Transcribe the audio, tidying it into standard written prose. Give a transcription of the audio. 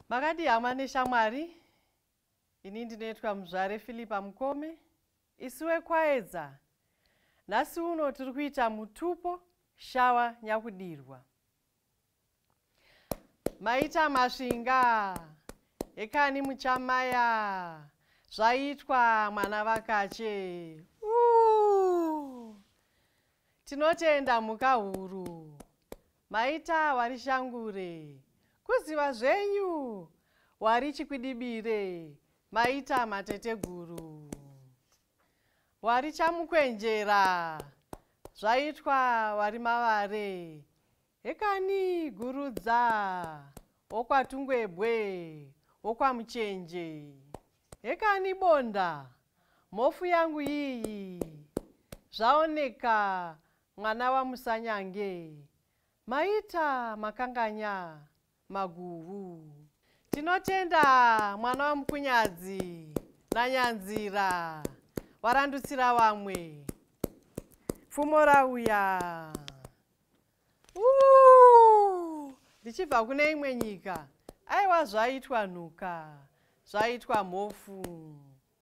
Makadii hama neshamwari? Ini ndinoitwa Muzvare Philippa Mukome, isu weKwaedza. Nhasi uno tiri kuita mutupo shawa nyakudirwa. Maita masvinga, hekani muchamaya, zvaitwa mwana vakache. Tinotenda mhuka huru. Maita warishangure. Kuziva zvenyu wari chikwidibire. Maita mateteguru. Wari chamukwenjera. Zvaitwa wari mavare. Hekani gurudza. Wokwatungwebwe. Wokwamuchenje. Hekani bonda. Mhofu yangu iyi. Zvaoneka mwana waMusanyange. Maita makanganya maguvu. Tinotenda mwana waMukunyadzi naNyanzira warandutsira vamwe. Pfumo rauya. Ndichibva kune imwe nyika. Aiwa zvaitwa nhuka, zvaitwa mhofu.